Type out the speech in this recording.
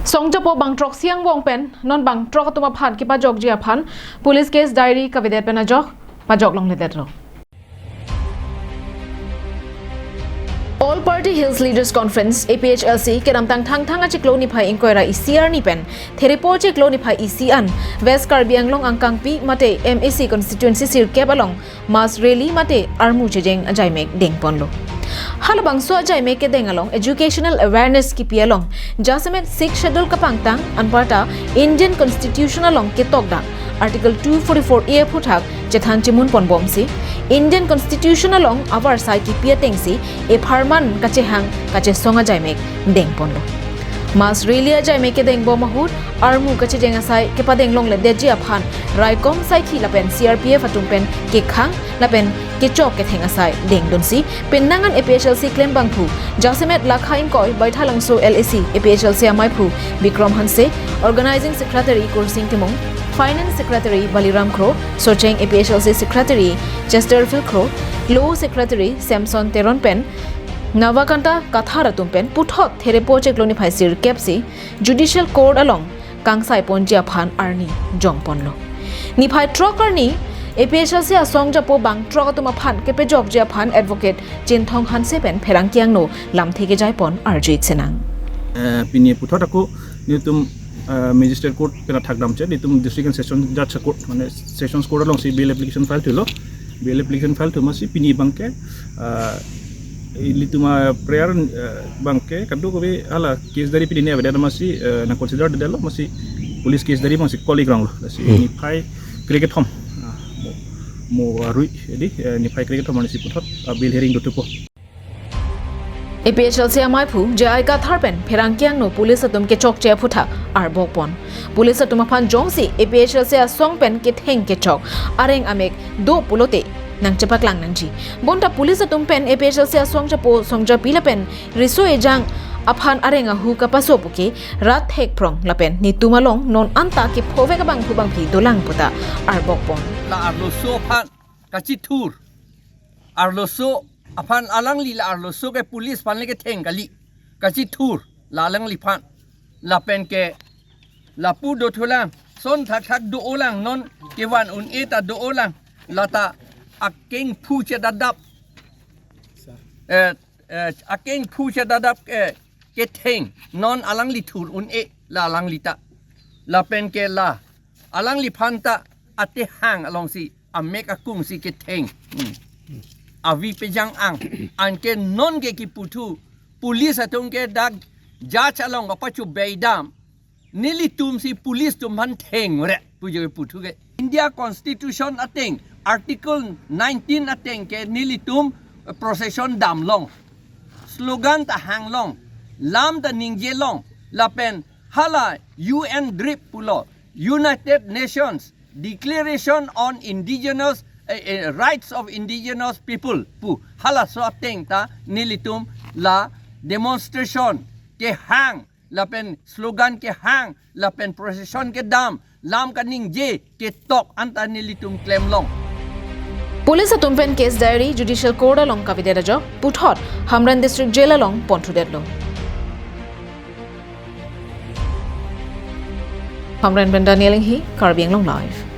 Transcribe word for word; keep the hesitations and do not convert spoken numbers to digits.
Songjapo bang throk siang vong pen non bang throk atum aphan kepajokji aphan police case diary kavedet pen ajok pajok longledetlo. All Party Hills Leaders Conference, A P H L C, kedamtang Thangthang achiklo niphai ingkoi ra isi arni pen Therepo achiklo niphai isi an West Karbi Anglong angkangpi mate M A C constituency sirkep along mass rally mate armu chejeng ajaimek dengponlo. Halabangso ajaimek kedeng along educational awareness kipi along jasemet Sixth Schedule kapangtang anparta Indian Constitution along ketokdak Article two forty-four A aphuthak chethan chemun ponbomsi Indian Constitution along avarsai kipi atengsi epharman kachehang kachesong ajaimek dengponlo. Mass rally ajaimek kedengbom ahut armu kachejeng asai kepadeng longledetji aphan raikom saithi lapen C R P F atum pen kekhang lapen kechok ketheng asai dengdunsi penang an A P H L C klembangphu jasemet lakha ingkoi Baithalangso L A C A P H L C amaiphu Bikram Hanse, Organizing Secretary Kursing Timung, Finance Secretary Baliram Kro, Socheng A P H L C Secretary Chesterfield Kro, Law Secretary Samson Teron pen Navakanta Kathar atum pen puthot Therepo achiklo niphai sirkep si Judicial Court along kangsai ponji aphan arni jongponlo. Niphai throk arni A P H L C asongjapo bang throk atum aphan kepajokji aphan Advocate Chinthong Hanse pen pherangke angno lamthe kejaipon arju-ik sinang. Eh, pini puthot ako nelitum, eh, Magistrate Court pen athak damche, nelitum District and Session Judge Court, mane Sessions Court alongsi bail application file thulo. Bail application file thu amatsi pini abangke, eh, ilitum a-prayer, eh, abangke kadokave hala case diary pini ne avedet amatsi, eh, nang consider detlo amatsi police case diary abangsi call-ik ranglo. Lasi Hmm. niphai krekethom, ah, mo, mo arui, jadi, eh, niphai krekethom arnisi puthot, ah, bail hearing dothupo. A P H L C amaiphu J I Kathar pen pherangke angno police atum kechokche aphuthak arbokpon. Police atum aphan jongsi A P H L C asong pen ketheng kechok areng amek do pulote nangchepaklang nangji. Bonta police atum pen A P H L C asongjapo songjapi lapen riso ejang aphan areng ahu kapaso puke rat thekphrong lapen netum along non anta kephovek abangphu bangphi dolang puta arbokpon. La arloso aphan kachithur. Arloso aphan alangli la arloso ke police aphan le ketheng kali. Kachithur la alangliphan. Lapen ke lapu dothulang. Son thakthak do-olang non kevan un-e ta do-olang. Lata akengphu chedadap. Eh, eh, akengphu chedadap ke ketheng non alangli thur un-e la alanglita. Lapen ke la alangliphan ta atehang alongsi amek akungsi ketheng. Hmm. Avi pejang ang. Anke non ke kiputhu police atum ke dak judge along kapachubeidam. Nelitumsi police atum aphan thengre pujo puthu ke. India Constitution ateng Article nineteen ateng ke nelitum, eh, procession damlong. Slogan ta hanglong. Lam ta ningjelong. Lapen hala U N DRIP pulo. United Nations Declaration on Indigenous, eh, eh, Rights of Indigenous People pu. Halaso ateng ta nelitum la demonstration kehang lapen slogan kehang lapen procession kedam lam kaningje ketok anta nelitum klemlong. Police atum pen case diary Judicial Court along kavedet ajok puthot Hamren District Jail along ponthudetlo. Hamren pen Daniel Inghi, Karbi Anglong Live.